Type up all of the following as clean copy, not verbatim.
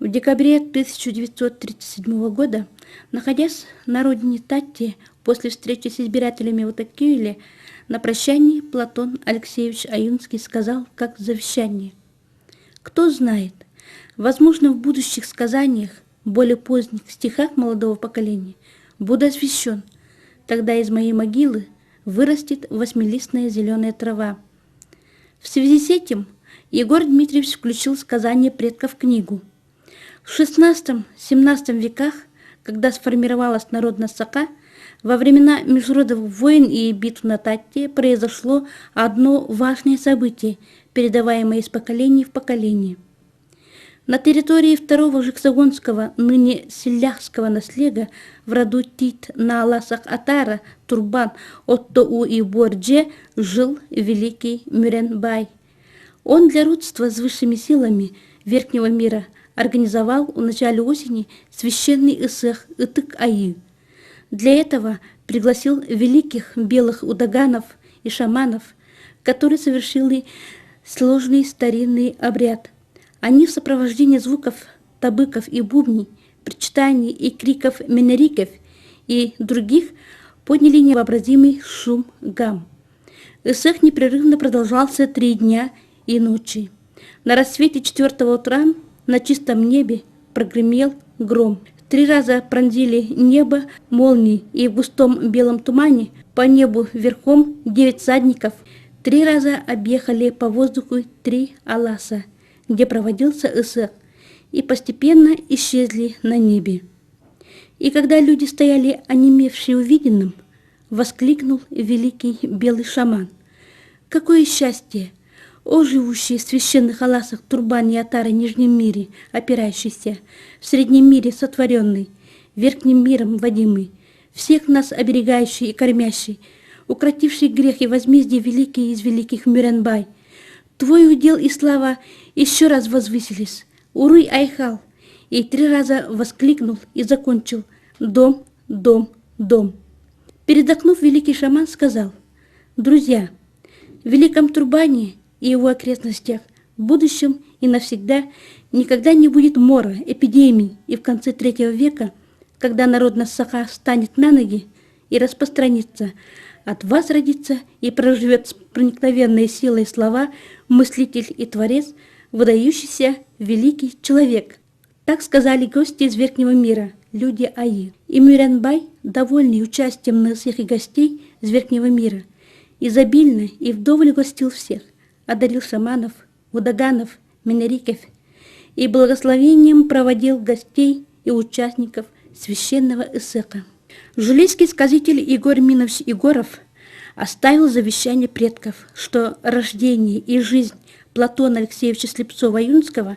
В декабре 1937 года, находясь на родине Татти после встречи с избирателями в Атакиуле, на прощании Платон Алексеевич Аюнский сказал, как завещание. Кто знает, возможно, в будущих сказаниях, более поздних стихах молодого поколения буду освящен. Тогда из моей могилы вырастет восьмилистная зеленая трава. В связи с этим Егор Дмитриевич включил сказание предков в книгу. В XVI-XVII веках, когда сформировалась народная сака, во времена межродовых войн и битв на Татте произошло одно важное событие, передаваемое из поколения в поколение. На территории второго Жексагонского, ныне Селяхского наслега в роду Тит на Аласах Атара, Турбан, Отто-У и Бордже жил великий Мюренбай. Он для родства с высшими силами верхнего мира организовал в начале осени священный Ысых Ытык-Айы. Для этого пригласил великих белых удаганов и шаманов, которые совершили сложный старинный обряд. Они в сопровождении звуков табыков и бубней, причитаний и криков минериков и других подняли невообразимый шум гам. Ысых непрерывно продолжался 3 дня и ночи. На рассвете четвертого утра на чистом небе прогремел гром. Три раза пронзили небо молнии, и в густом белом тумане по небу верхом девять всадников три раза объехали по воздуху три аласа, где проводился Ысыах, и постепенно исчезли на небе. И когда люди стояли онемевшие увиденным, воскликнул великий белый шаман. Какое счастье! О, живущий в священных аласах Турбан и Атары Нижнем мире, опирающийся, в среднем мире сотворенный, верхним миром водимый, всех нас оберегающий и кормящий, укротивший грех и возмездие великий из великих Мюренбай. Твой удел и слава еще раз возвысились. Уруй Айхал! И три раза воскликнул и закончил «Дом, дом, дом». Передохнув, великий шаман сказал, «Друзья, в Великом Турбане и его окрестностях в будущем и навсегда никогда не будет мора, эпидемий, и в конце третьего века, когда народная саха станет на ноги и распространится, от вас родится и проживет с проникновенной силой слова мыслитель и творец, выдающийся великий человек. Так сказали гости из верхнего мира, люди Аи. И Мюренбай, довольный участием на всех и гостей из верхнего мира, изобильно и вдоволь гостил всех, одарил шаманов, удаганов, минериков и благословением проводил гостей и участников священного Ысыка. Жулийский сказитель Егор Минович Егоров оставил завещание предков, что рождение и жизнь Платона Алексеевича Слепцова-Аюнского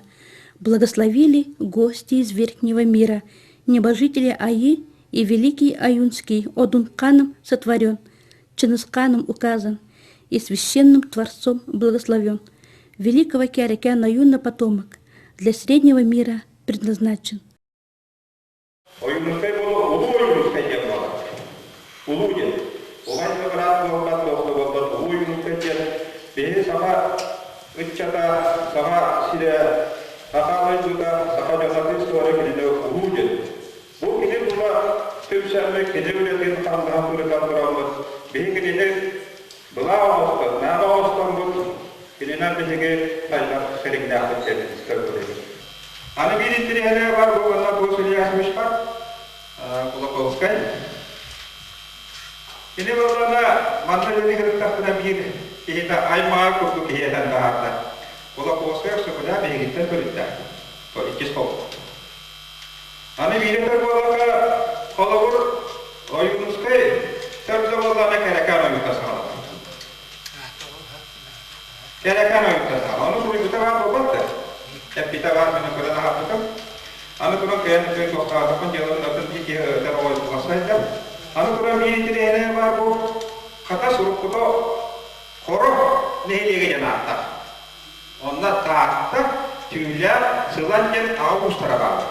благословили гости из верхнего мира, небожители Аи и великий Аюнский Одунканом сотворен, Чингисханом указан и священным Творцом благословен. Великого Киарикяна Аюна потомок для среднего мира предназначен. Ойуунускай буолу Улуу Ойуунускай диэн буолар. Улуу диэн. Улай быраат буолбат, туох буолбат Улуу Ойуунускай диэн биһи саха ыччата, саха сирэ, саха дойдута, саха дьонатын история кинини улуу диэн. Бу кини тула түмсэммит, кини үлэтин хандаһан турутан тураммыт, биһи кинини былаа оҥостон, наада оҥостоммут, кининэн биһиги сайдар кэриҥнээхпит диэн көрбүтүбүт. Аны биир интириэһинэй бар бу уонна бу Илья Мишпат Кулаковскай. Кини буоллаҕына манна үлэни кырыттахпына биир киһитэ аймаҕа курдук киһи этэн таһаарда. Кулаковскай Өксөкүлээх биһигиттэн төрүттээх. Иккис холобур. Аны биирэ төр буоллахха холобур Ойуунускай төрдө буоллаҕына Кэрэкээн ойуута саҕаланар. Кэрэкээн ойуктатаҕа. Ону суруйбута баар буолбат да. Эппитэ баар мин көрөн аһарбытым. Аны туран кыайан үчүгэй туохтаатахпын дьыалабын атын биир киһи ытар оҕо сайдар. Аны туран биир интэриэһинэй баар бу хата суруккута Хоро нэһилиэгэ диэн ааттаах. Онно Таатта, Түүлээх, Сылан диэн аҕа уустара бааллар.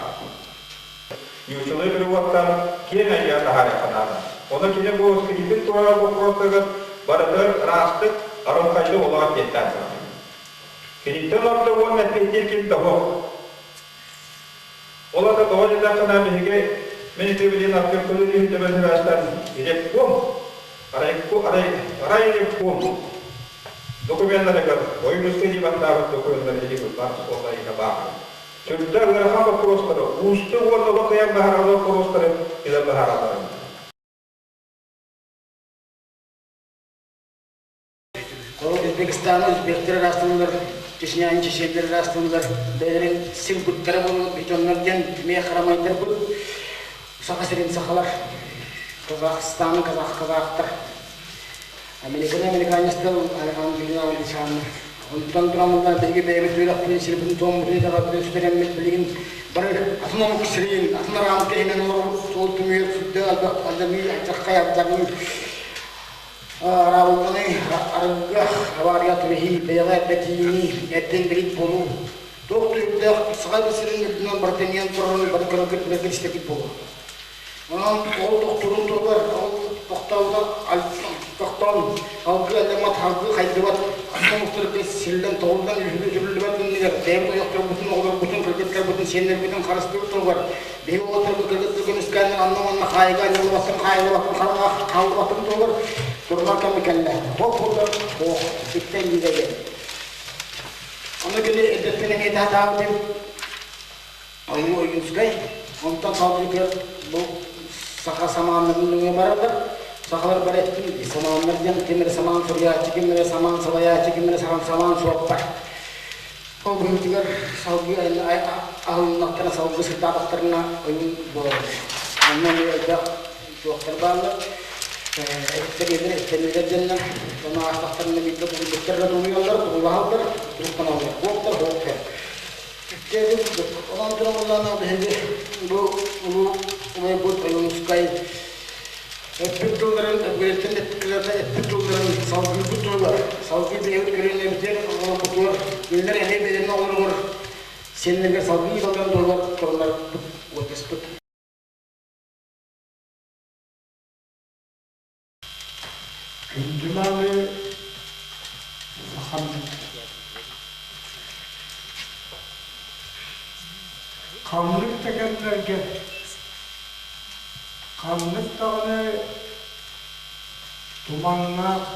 Ньуучалыы переводтан киэҥ эйгэҕэ таһаарыахха наада. Ону кини бу скрипин туһа боппуруостарыгар барытыгар ыраастык, арылхайдык олоҕор тиэртээн турар. Киниттэн ордук уонна эппиэттиир ким да суох. Ол ата тоҕо диэтэххинэ биһиги мин ити билин аттык көрүлүүһүн төбөтүрээстэн рекком райрекком докуменнарыгар ойуунускай дии баттаабыт докуменнар или баар суолларыга баар. Сүрдээх ыарахан боппуруостары, уустук уонна олох кыайан быһаараллар боппуруостары билэн быһаараллар. Узбекистаны узбектар ыраастыыллар, Чечняны чеченнэр ыраастыыллар, бэйэлэрин сир-буттара буолан бетоннар диэн эмиэ харамайдарбыт. Саха сирин сахалар, Казахстаны казах казахтар, Американы американецтар, Англияны англичаннар. Онтон тураммытынан биһиги бэйэбит үөрэхпитин, сирбитин туоммутун итэҕэлбитин сүтэрэммит билигин бары атын омук сирин, атын араамка иһинэн олоробут, суол түмүгэр сүрдээх элбэх алдьаныы, алдьархай алдьаныы Араабылланы арыгыга авария түбэһии, бэйэҕэ эрдэтиини, эрдэн билик буолуу, туох да үрдээх саха сирин үрдүнэн барытын турарын бары көрөргүт билэргит истэргит буолуо. Онон ол тохтуурун туһугар ол тохтообута тохтоон алгыы алдьаммат, алгыы хайдыбат, атын омуктарга силлэн тоҕуллан үһүллүбэт иннигэр бэйэбит ойохторбутун, оҕолорбутун, кыргыттарбытын, сиэннэрбитин харыстыыр туһугар Биһиги уолаттарбыт кыргыттар көмүскээннэр анна-манна хаайыга анньыллыбаттын, хаайыллыбаттын, хараҥа хааллыбаттын туһугар турунар кэм кэллэ. Туох буоллар, туох, иттэн диирэ диэн. Ону кини эрдэттэн эмиэ таһаатаабыт эбит. Ойуу Ойуунскай, онтон салгыы бу саха самааннарын нөҥүө бараллар. Сахалар бары эттим самааннар диэн ким эрэ самаан суруйааччы, ким эрэ самаан салайааччы, ким эрэ самаан суоппар. Ол быһыытыгар салгыы аһылыннахтарына, салгыы сырдаатахтарына ойуун буолар. Онно эмиэ элбэх туохтар бааллар. Эттэр эттэниилэр дьэннэр, ону аастахтарына биирдэ тулуйбуттар да тулуйаллар, тулулаһаллар, тулуктаналлар. Буоктар буоктар. Дьэ, курдук. Онон туран буоллаҕына биһиги бу улуу убайбыт Ойуунускай Эппит тылларын, өбүгэлэртэн эппит тылларын салгыырбыт туһугар, салгыы бэйэбит көлүөнэбитигэр оҕолорбутугар, кинилэр эмиэ бэйэлэрин оҕолоругар, сиэннэригэр салгыы ыыталларын туһугар турунарбыт уолдьаспыт. Күндү мааны сахам Ханнык да кэмнэргэ Ханнык даҕаны туманнаах,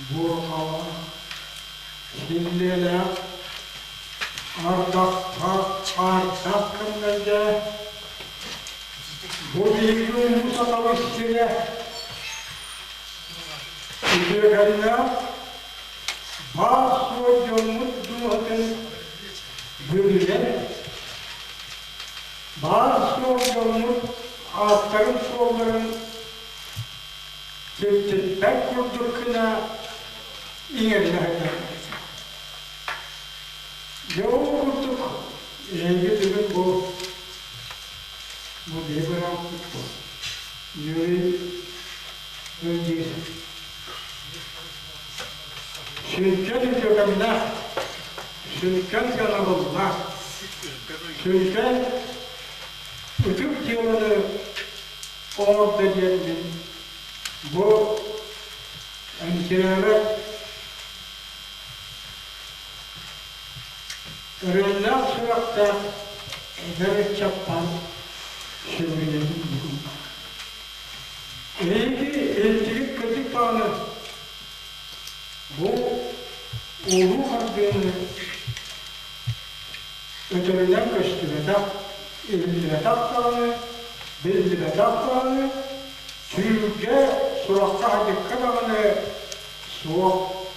буурҕалаах, силлиэлээх, ардахтаах, хаардаах кэмнэргэ бу биһиги улуу Сахабыт сирэ үтүөкэннээх баар-суох дьоммут дууһатын бүрүнэн Баар-суох дьоммут ааттарын-суолларын киртиппэт курдук гына иҥэринэ сылдьаллар. Дьэ ол курдук эһиги бүгүн бу бу биһи бырааппыт бу Юрий Ильич сүҥкэн үтүөкэннээх сүҥкэн сыанабыллаах, сүҥкэн ытык дьыаланы оҥордо диэн мин бу энчирээбэт эрэллээх сүрэхтээх эдэр ыччаппар сүгүрүйэбин бүгүн. Эһиги илдьигит кырдьык даҕаны Бу улуу хардыыны өтөрүнэн көстүбэтэх, иһиллибэтэх даҕаны, биллибэтэх даҕаны, түүлгэ, сурахха-садьыкка даҕаны суох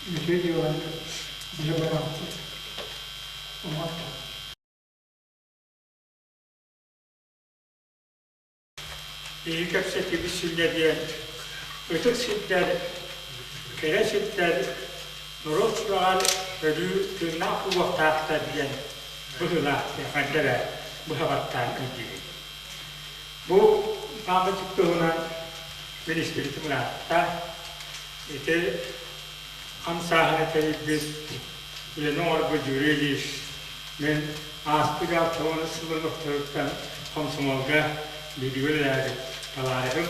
үтүө дьыаланы билэ бараахтыыр. Уматтар. Биһиги кэпсэтиибит сүнньэ диэн ытык сирдэр, кэрэ сирдэр норуот сүрэҕэр өрүү тыыннаах буолуохтаахтар диэн быһыылаах хайда эрэ быһа баттаан өйдүүбүн. Бу пааматник туһунан мин истибитим ыраатта. Ити хамсааһыны тэрийбит, үлэни оҥорбут Юрий Ильич мин ааспыт 60 сылын охторуттан хомсомуолга бииргэ үлэлээбит табаарыһым.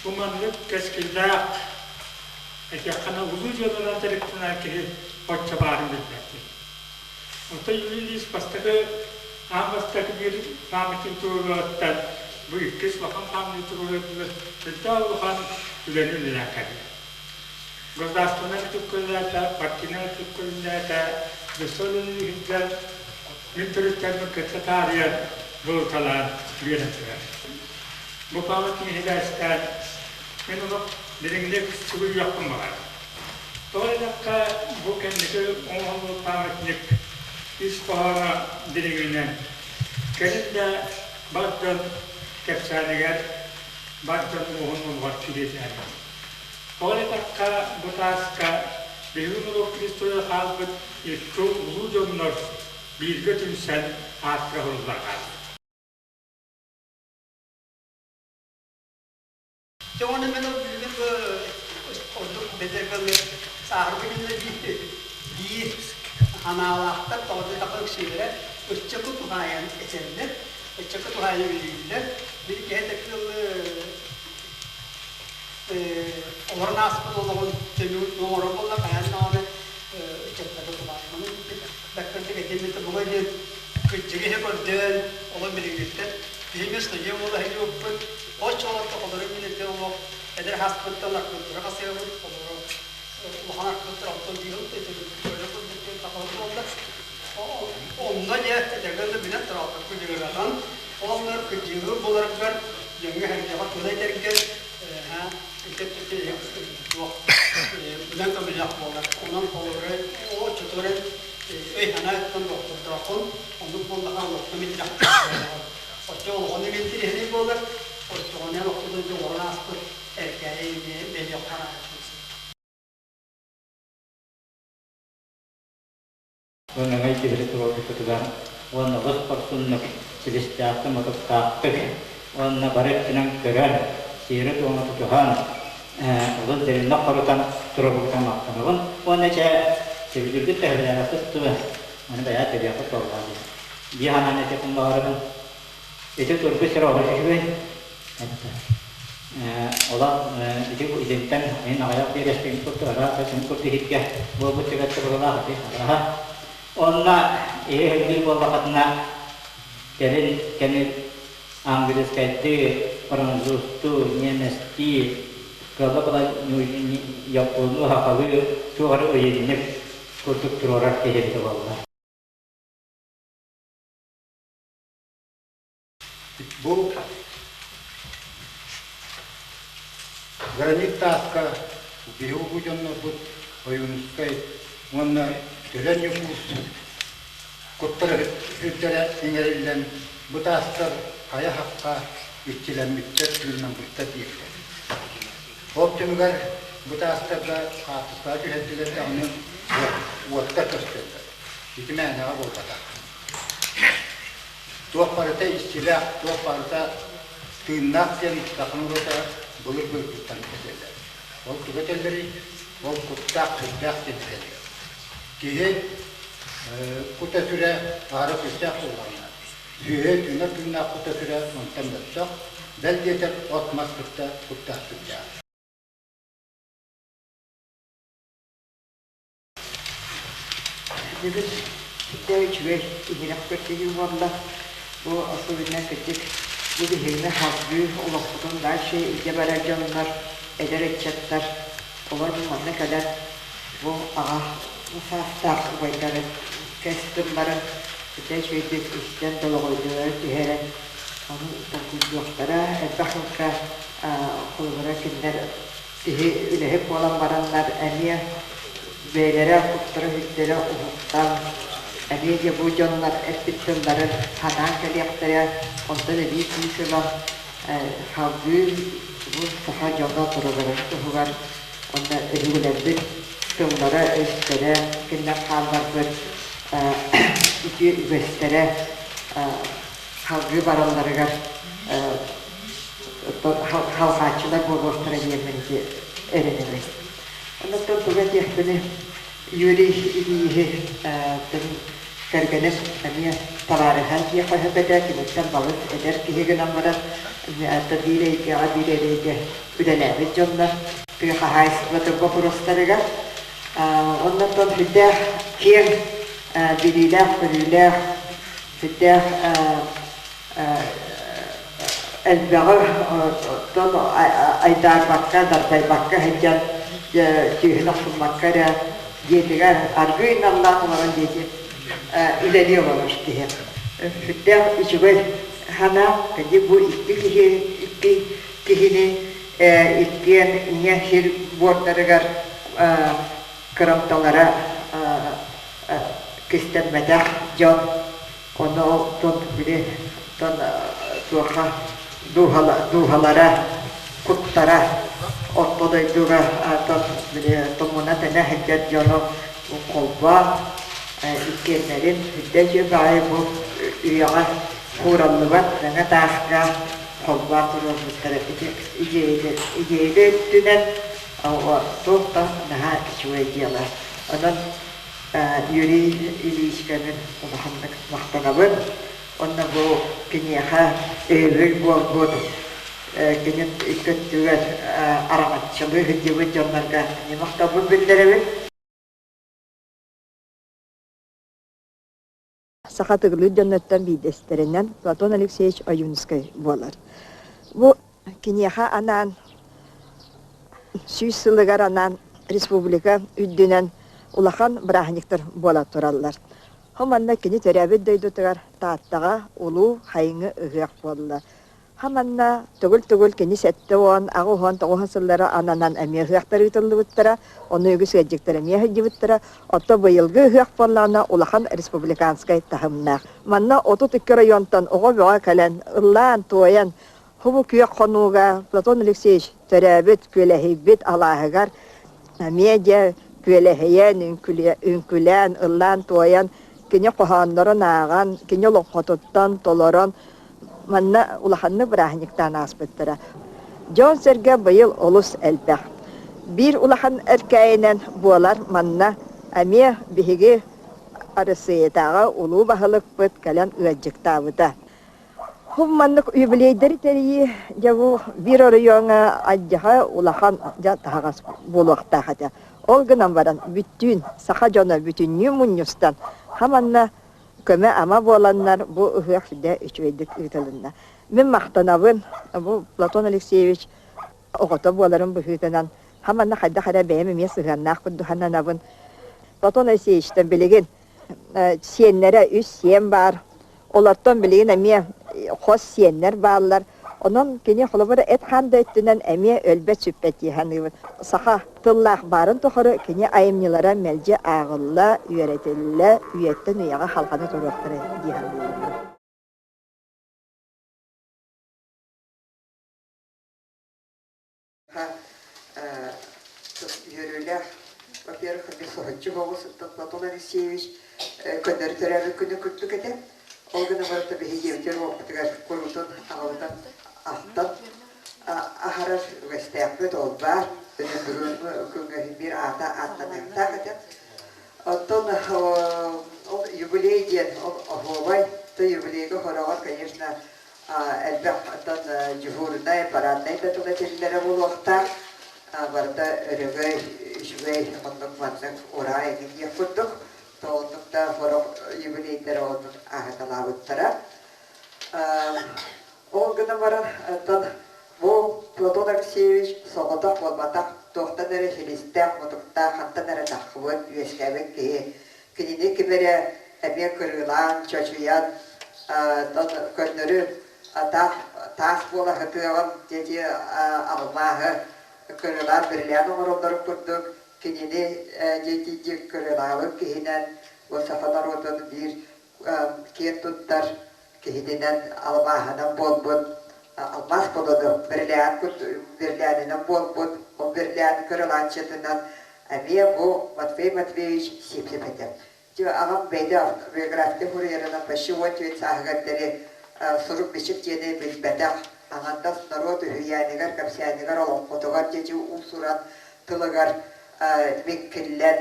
Бу маннык кэскиллээх, этиэххэ улуу дьыаланан дьарыктанар киһи оччо баарын билбэппин. Оттон Юрий Ильич бастакы Аан бастакы биир памятник туруоруоттан бу иккис улахан памятник туруоруотугар сүрдээх улахан үлэни үлэлээн кэллэ. Государственнай түккүллээтэ, партийнай түккүллээтэ, Бессонин мин төрүттэрбин кытта таарыйан булуталаан биэрэн турар. Бу памятник иһилээстээн мин олох дириҥник сүгүрүйүөхпүн баҕарабын. Тоҕо диэтэххэ, бу кэнники оҥоһуллубут памятник ис хоһооно дириҥинэн, кэлин да бар дьон кэпсээнигэр, бар дьон уоһун олоҕор кириэтээнэ. Тоҕо диэтэххэ, бу тааска биһиги норуоппут история хаалбыт икки улуу дьоннор бииргэ түмсэн ааттара суруллан хаалбыт. Дьэ уонна мен ол билигин бу ордук бэдэргэлэр сааһырбыт дьоннор биир биир анаалаахтар тоҕо диэтэххэ үксүлэрэ ыччакка туһаайан этэллэр, ыччакка туһаайан үлэлииллэр. Били киһи такыылы олорон ааспыт олоҕун түмүгүн оҥорор буолла хайаан даҕаны ыччаттарга туһаайан. Ону бэккэрдик этиммитэ буга диэн кырдьыгы иһэ көрдөөн олон билиҥҥиттэн киһи студент буола сылдьыбыппыт. Оччолорго холору мин ити олох эдэр хаспыттан аркыттара хасыабыт, холору улахан аркыттар оттон биир көрө курдук тахалар буолла. Онно дьэ эдэргэн да билэн тураллар күлүгүрэтэн, олоннор кырдьыгы буларгар дьоҥҥо сэргэҕэ тыл этэргэр туох билэн көмөлөөх буолар. Онон холобура оччотугар өй-санаа өттүн доктордооххун, оннук буоллаха олоххо митирэхтэр Оччо олоҕун интириэһинэй буолар, оччоҕуна орто дойду олорон ааспыт эркээйи эмиэ бэлиэххэ Өҥөҥөй түһүлэ туруорбуккутугар уонна олус хорсуннук, силистээхтик-мутуктаахтык уонна бары өттүнэн көрөн, сиэри-туому тутуһан, олус дириҥник хорутан туруорбуккутун махтанабын. Уонна чэ, сөбүлүүргүт төһөлөөҕүт дуо? Аны бэйэҕит билиэххит буоллаҕа дии. Дии санаан этиэхпин баҕарабын. Ити тургу сир олус үчүгэй. Олох ити итинтэн мин аҕыйах биэрэстигин курдук араас атын курдук иһиргэ буолбут түбэлтэ быһыылаах ити арааһа. Онно иһи өйдүүр буоллаххытына кэлин кэми английскайдыы, французтуу, немецтии, кыалла була японнуу, сахалыы туох эрэ ыйынньык курдук туруорар киһи эбитэ буолла. Бу гранит тааска биһи улуу дьоннорбут Ойуунускай уонна Төлөн Ньукуус куттара үрдэрэ иҥэриллэн, бу таастар хайа хахха иччилэммиттэр, тыыннаммыттар дииллэр. Ол түмүгэр бу таастарга хаартыскаҕа түһэрдилэр даҕаны уоттар көстөллөр. Ити мээнэҕэ буолбатах. Туох барыта иччилээх, туох барыта тыыннаах диэн саха норуота былыр-былыргыттан этэллэр. Ол тугу этэллэрий? Ол куттаах, сүрдээх диэн этэллэр. Киһи кута-сүрэ аһара күүстээх буоллаҕына, сүөһү тыынар-тыыннаах кута-сүрэ онтон мөлтөх, бэл диэтэр от-мас кытта куттаах сүрдээх. Бүгүн сүрдээх үчүгэй иһирэх көрсүһүү буолла. Бу особенно кырдьык бу биһигини салгыы олохпутун дальше илдьэ барар дьоннор, эдэр ыччаттар олор бу манна кэлэн бу аҕа саастаах убайдарын кэс тылларын сүрдээх үчүгэйдик истэн долоҕойдугар түһэрэн ону толкуйдуохтара элбэх сылга холобура кинилэр киһи үлэһит буолан бараннар эмиэ бэйэлэрэ куттара-сүрдэрэ уһуктан, эмиэ дьэ бу дьоннор эппит тылларын санаан кэлиэхтэрэ, онтон эбии күүс ылан салгыы бу саха дьоно туралларын туһугар уонна өбүгэлэрбит тыллара-өстөрө, кинилэр хаалларбыт үтүө үгэстэрэ салгыы баралларыгар халҕааччылар буолуохтара диэммин ити эрэнэбин. Оннуктан тугу этиэхпиний, Юрий Ильичи кэргэним эмиэ табаарыһа диэххэ сөп этэ, киниттэн балыс эдэр киһи гынан баран биир эйгэҕэ, биир эрэйгэ үлэлээбит дьоннор тыа хаһаайыстыбатын боппуруостарыгар. Оннуктан сүрдээх киэҥ билиилээх-көрүүлээх, Сүрдээх элбэҕи оттон айдаарбакка, дардайбакка сылдьан, түөһүн охсуммакка эрэ дьиэтигэр аргыый наллаах олорон диэки үлэлии олорор киһи. Сүрдээх үчүгэй санаа, бу икки киһи икки киһини иккиэн ийэ сир буордарыгар кырамталара кистэммэтэх дьон ону оттон били оттон туохха дууһалара куттара орто дойдуга били тумуна тэнэ сылдьар дьону холбоон иккиэннэрин үрдэ баайы бу үйэҕэ куураллыбат мэҥэ тааска холбоон туруорбуттара ити идиэйэ өттүнэн туох да наһаа үчүгэй дьыала. Онон Юрий Ильичка мин улаханнык махтанабын. Онно бу киниэхэ өйөбүл буолбут, кини икки өттүгэр араҥаччылыы сылдьыбыт дьоннорго махталбын биллэрэбин. Саха тыгылыыр дьонноттон биирдэстэринэн Платон Алексеевич Ойуунускай буолар. Бу киниэхэ анаан 100 сылыгар анаан республика үрдүнэн улахан бырааһынньыктар буола тураллар. Хо манна кини төрөөбүт дойдутугар Тааттаҕа улуу хайыҥы ыһыах буолла. Хаманна төгүл-төгүл кини 79 сыллара ананан эмиэ ыһыахтар ыытыллыбыттара, ону үгүс ыалдьыттар эмиэ сылдьыбыттара. Оттон быйылгы ыһыах буоллаҕына улахан республиканскай таһымнаах. Манна 32 районтан оҕо бөҕө кэлэн, ыллаан-туойан, хубу күөх хонууга Платон Алексеевич төрөөбүт, күөлэһийбит алааһыгар эмиэ дьэ күөлэһийэн, үҥкүлээн, ыллаан-туойан, кини хоһооннорун ааҕан, кини олоҥхотуттан толорон, Манна улаханнык бырааһынньыктаан ааспыттара. Дьон-сэргэ быйыл олус элбэх. Биир улахан эркээйинэн буолар манна эмиэ биһиги Арассыыйатааҕы улуу баһылыкпыт кэлэн ыалдьыктаабыта. Хум маннык юбилейдэри тэрийии дьэ бу биир оройуоҥҥа алдьаха улахан дьэ таһаҕас буолуохтаах этэ. Ол гынан баран бүттүүн саха дьоно бүтүннүү мунньустан хаманна көмө-ама буоланнар бу ыһыах сүрдээх үчүгэйдик ыытылынна. Мин махтанабын бу Платон Алексеевич оҕото буоларын быһыытынан хаманна хайдах эрэ бэйэм эмиэ сыһыаннаах курдук сананабын. Платон Алексеевичтан билигин сиэннэрэ үс сиэн баар. Олортон билигин эмиэ хос сиэннэр бааллар. Онон кини холобура эт-хаан да өттүнэн эмиэ өлбөт-сүппэт дии саныыбын. Саха тыллаах баарын тухары кини айымньылара мэлдьи ааҕылла, үөрэтиллэ, үйэттэн үйэҕэ халҕана туруохтара дии саныыбын. Үөрүүлээх, во-первых, соһуччу соҕус Платон Алексеевич көннөрү төрөөбүт күнү курдук этэ. Ол гынан баран биһиги уоппутугар куруутун аҕабытын ахтан аһарар үгэстээхпит ол баар. Бүгүҥҥү күҥҥэ биир аата ааттаныахтаах этэ. Оттон ол юбилей диэн ол оһуобай, то юбилейга хороҕор, конечно, элбэх оттон дежурнай, параднай да тыл этиллэрэ буолуохтаах. Барыта өрөгөй, үчүгэй, оннук маннык ураа эҥин диэх курдук. То оннук да сорох юбилейдэр оннук ааһыталаабыттара. Ол гынан баран, оттон бу Платон Алексеевич соҕотох буолбатах, туохтан эрэ силистээх, мутуктаах, хантан эрэ таххыбыт, үөскээбит киһи. Кинини ким эрэ эмиэ кырыылаан, чочуйан, көннөрү таас буола сытыаҕын дьэдьи алмааһы кырыылаан бирилээн оҥороллорун курдук кинини дьэдьи кырыылаабыт киһинэн бу саха норуотун биир киэн туттар киһитинэн алмааһынан буолбут алмаас болоду бирилээн бирилээнинэн буолбут ол бирилээн кырылааччытынан эмиэ бу Матвей Матвеевич Сивцев этэ. Дьэ, аҕам бэйдэ биография суруйарынан почти 19 сааһыгар диэри сурук-бичик диэни билбэтэх, аҥардас норуот үһүйээнигэр, кэпсээнигэр, олоҥхотугар дьэдьи уус-уран тылыгар миккиллэн,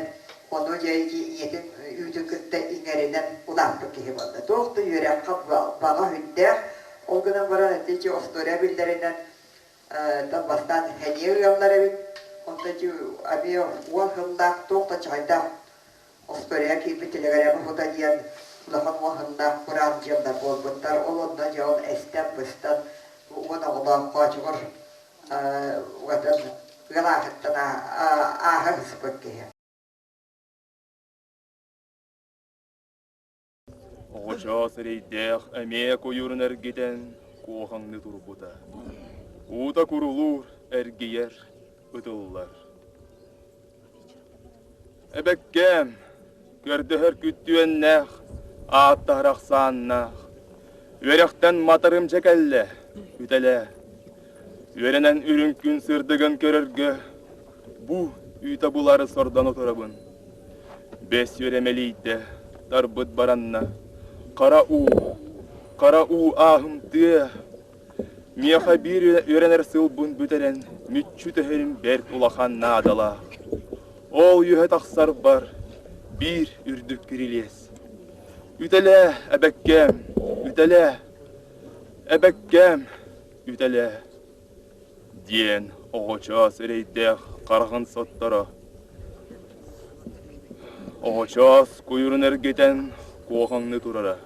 ону дьэ ийэтин үүтүн кытта иҥэринэн улааппыт киһи буолла. Туох да үөрэххэ баҕа сүрдээх, ол гынан баран ити остуоруйа биллэринэн бастаан сэниэ ыаллар эбит, онто ити эмиэ уон сыллаах туох да чаҕайдаах остуоруйа киирбит телеграмма фото диэн. улахан уоһуннаах кураан дьыллар буолбуттар. Ол онно дьэ ол эстэн-быстан уон оҕолоох хоочугур уотун ыалааһыттан ааһа сыспыт киһи. Оҕочоос эрэйдээх эмиэ куйуурун эргитэн куохаҥныы турбута. Уута курулуур, эргийэр, ытыллар. Эбэккээм, көрдөһөр күттүөннээх, ааттаһар ахсааннаах. Үөрэхтэн матарым дьэ кэллэ, үтэлээ. Үөрэнэн үрүҥ күн сырдыгын көрөргө бу үүтэ булары сордоно турабын. Бэс үөрэмэлийдэ, тарбыт баранна. Хара уу, хара уу ааһымтыа. Миэхэ биир үөрэнэр сылбын бүтэрэн, мүччү түһэрим бэрт улахан наадалаах. Ол үөһэ тахсарбар биир үрдүк кирилиэс. Үтэлээ, эбэккээм, үтэлээ, эбэккээм, үтэлээ. Диэн оҕочоос эрэйдээх хараҕын сотторо. Оҕочоос куйурун эргитэн куохаҥныы турара.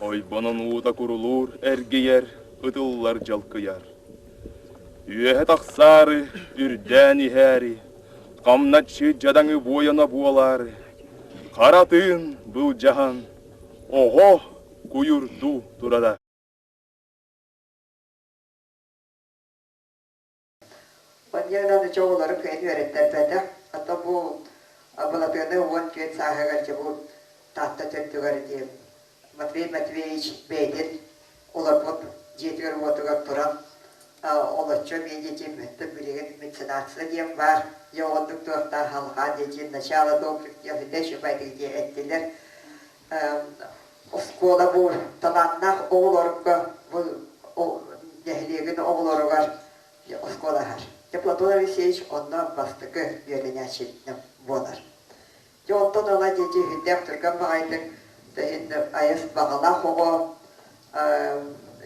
Ойбонун уута курулуур, эргийэр, ытыллар дьалкыйар. Үөһэ тахсаары, үрдээн иһээри, хамначчы дьадаҥы буойана буолаары, хара тыын былдьаһан, оҕо куйурдуу турара. Онньонон ичэ оҕолору кыайан үөрэттэрбэтэх. Ото бу Былатыаны 14 сааһыгар дьэ бу Таатта төрдүгэр ити Матвей Матвеевич бэйэтин олорбут дьиэтигэр-уотугар туран олоччу эмиэ диэки билигин меценатство диэн баар. Дьэ оннук туохтаах алҕаа диэки начало добрых дел дальше диэ эттилэр. Оскуола бу талааннаах оҕолорго бу нэһилиэгин оҕолоругар оскуолаһар. Дьэ Платон Алексеевич онно бастакы үөрэнээччинэн буолар. Дьэ онтон ыла дьэ сүрдээх түргэн баҕайытык иһин айас баҕалаах оҕо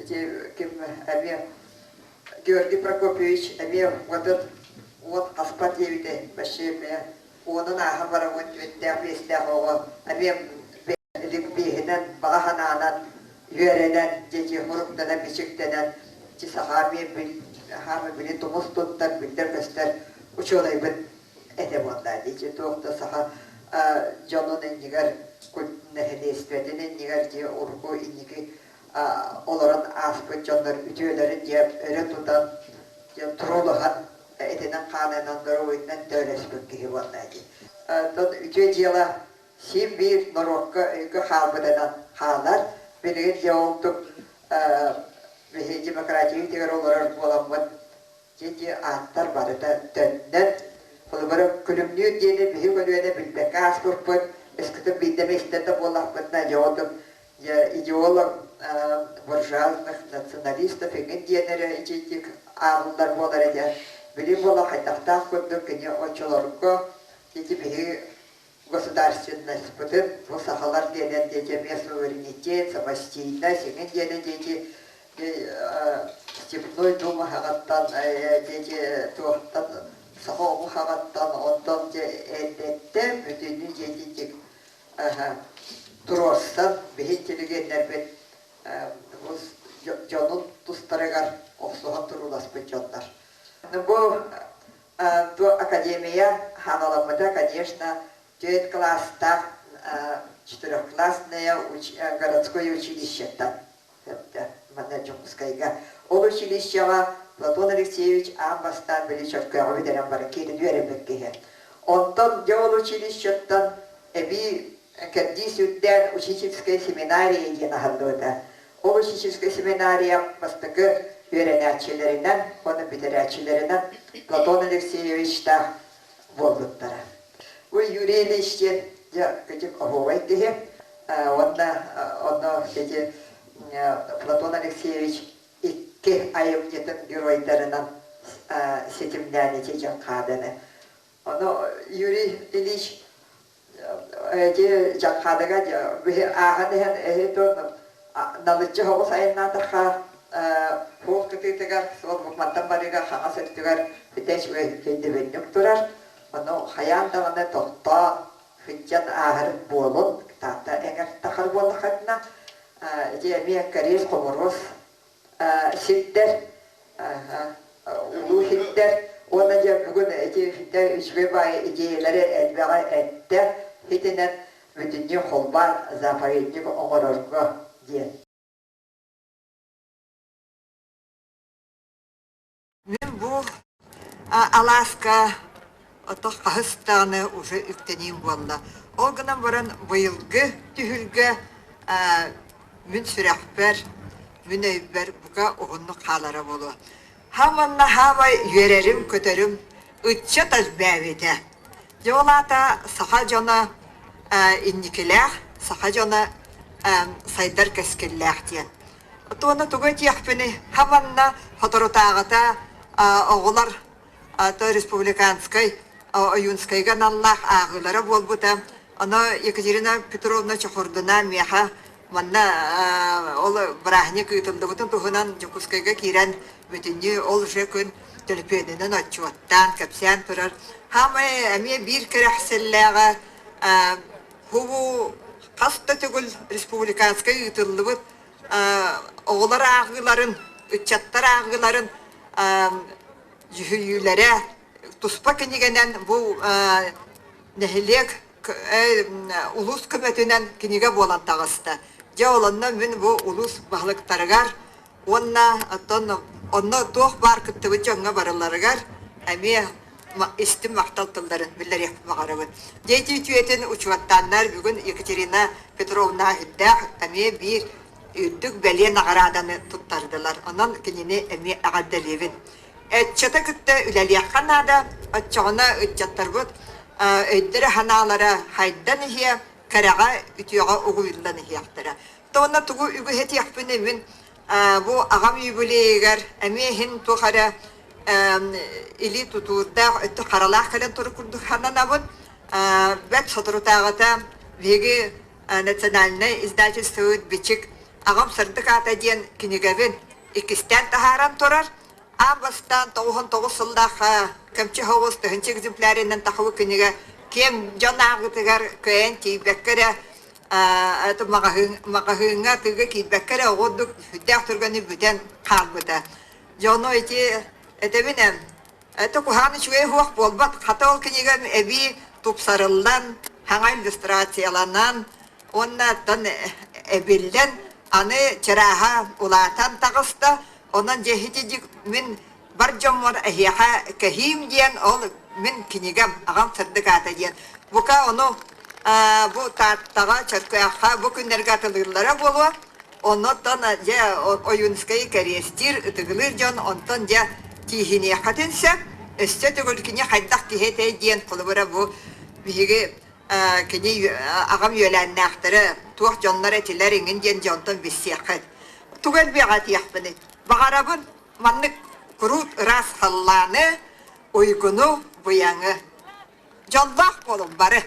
ити ким эмиэ Георгий Прокопьевич эмиэ уотун уот хаспат диэбитэ вообще эмиэ уонун ааһан баран уон түөртээх биэстээх оҕо эмиэ ликбиэһинэн баҕа санаанан үөрэнэн дьэ хоруктанан бичиктэнэн чи саха хаамы били тумус туттар биллэр-көстөр учуонайбыт этэ буолла дии туох да саха дьонун иннигэр нэһилиэстибэтин иннигэр дии урукку инники олорон ааспыт дьоннор үтүөлэрин дьэ өрө тутан дьэ туруулаһан этинэн-хаанынан доруобуйунан төөлөспүт киһи буолла дии. Оттон үтүө дьыала син биир норуокка өйгө хаалбытынан хаалар. Билигин дьэ ол биһи демократия үтүгэр олорор буоламмыт дьэ ааттар барыта төннөн холобура күлүмнүүр диэни биһи көлүөнэ билбэккэ ааспыппыт өскөтүн биирдэ истэн да буоллахпытына дьэ ол идеолог буржуазных националистов эҥин диэн эрэ итинник ааҕыллар буолар этэ. Били буола хайдахтаах курдук кини оччолорго ити биһи государственностьпытын бу сахалар диэнэн диэки эмиэ суверенитет, самостийность эҥин диэнэ диэки Степной Дума хаҕыттан диэки туохтан саха омук хаҕыттан онтон дьэ эрдэттэн бүтүннүү диэки туруорсан биһи интеллигеннэрбит дьонун тустарыгар охсуһан турууласпыт дьоннор. Бу академия ханаламмыта, конечно, түөрт класстаах четырехклассное городское училищеттан манна Дьокуускайга. Ол училищеҕа Платон Алексеевич аан бастаан били Чөркөөҕү бүтэрэн баран киирэн үөрэммит киһи. Онтон дьэ ол училищеттан эбии кэрдиис үрдээн учительская семинария диэн аһыллыбыта. Ол учительская семинария бастакы үөрэнээччилэринэн уонна бүтэрээччилэринэн Платон Алексеевичтаах буолбуттара. Бу Юрий Ильич диэн дьэ кырдьык оһуобай киһи уонна онно ити Платон Алексеевич икки айымньытын геройдарынан ситимнээн ити дьон хааданы. Ону Юрий Ильич эти дьаххаадага ааһан иһэн эһи налыччы соҕус айаннаатахха суол кытыытыгар суол мантан барыыга хаҥас өттүгэр бүтэч өйдөбүнньүк турар. Ону хайаан даҕаны тохтоон, сылдьан ааһар буолун. Таатта эҥэр тахар буоллаххытына, ити эмиэ кэриэс хомуруос сирдэр, улуу сирдэр уонна дьэ бүгүн ити үчүгэй баайы идиэйэлэри элбэҕи эттэ, итинэн бүтүннүү холбоон заповедник оҥорорго диэн. Мин бу алааска ото хаһыс даҕаны уже үктэниим буолла. Ол гынан баран быйылгы түһүлгэ мин сүрэхпэр, мин өйбөр бука уһуннук хаалара буолуо. Хаманна хаамай үөрэрим-көтөрүм ыччат элбээбитэ. Дьэ ол аата саха дьоно инникилээх, саха дьоно сайдар кэскиллээх диэн. Туона тугу этиэхпиний, хаманна соторутааҕыта оҕолор то республиканскай Ойуунскайга аналлаах ааҕыылара буолбута. Оно Екатерина Петровна Чохордуна миэхэ манна ол бырааһынньык ыытыллыбытын туһунан Дьокуускайга киирэн бүтүннүү ол уже күн төлөпүөнүнэн отчуоттаан, кэпсээн турар. Хаамай эмиэ биир кэрэхсэллээҕэ Бу хас да төгүл республиканскай ыытыллыбыт оҕолор ааҕыыларын, ыччаттар ааҕыыларын дьүһүйүүлэрэ туспа кинигэнэн бу нэһилиэк улуус көмөтүнэн кинигэ буолан таҕыста. Дьэ ол онно мин бу улуус баһылыктарыгар уонна оттон онно туох баар кыттыбыт дьоҥҥо барыларыгар эмиэ истиҥ махтал тылларын биллэриэхпин баҕарабын. Дети үтүөтүн учуоттааннар бүгүн Екатерина Петровна үрдээх эмиэ биир үрдүк бэлиэ наҕарааданы туттардылар. Онон кинини эмиэ эҕэрдэлиибин. Ыччаты кытта үлэлиэххэ наада. Оччоҕуна ыччаттарбыт өйдөрө-санаалара хайдан иһиэ, кэрэҕэ, үтүөҕэ угуйуллан иһиэхтэрэ. Уонна тугу үгүһэтиэхпиний мин бу аҕам юбилейыгар эмиэ иһин туох эрэ илии тутуурдаах өттө харалаах кэлэн турар курдук сананабын. Бэрт соторутааҕыта биһиги национальнай издательствобыт Бичик аҕам сырдык аата диэн кинигэбин иккистээн таһааран турар. Аан бастаан 99 сыллаахха кэмчи соҕус тыһыынча экземплярынан тахабы кинигэ киэҥ дьон ааҕыытыгар кыайан тиийбэккэ эрэ это маҕаһыыҥҥа атыыга киирбэккэ эрэ оҕо ордук сүрдээх түргэнник бүтэн хаалбыта. Дьону ити этэбин ээ, это куһаҕан үчүгэй суох буолбат. Хата ол кинигэм эбии тупсарыллан, саҥа иллюстрацияланан уонна оттон эбиллэн аны чарааһа улаатан таҕыста. Онон дьэ ити мин бар дьоммор эһиэхэ кэһиим диэн ол мин кинигэм аҕам сырдык аата диэн бука ону бу Тааттаҕа Чөркөөххө бу күннэргэ атылыыллара буолуо оннуттан дьэ Ойуунскайы кэриэстиир ытыгылыыр дьон онтон дьэ тииһиниэххитин сөп өссө төгүл кини хайдах киһи этэй диэн холобура бу биһиги кини аҕам үөлээннээхтэрэ туох дьоннор этилэр иҥин диэн дьонтон билсиэххит тугу элбиэҕэ этиэхпиний баҕарабын Маннык куруут ыраас халлааны, уйгуну, быйаҥы. Дьоллоох буолуҥ бары!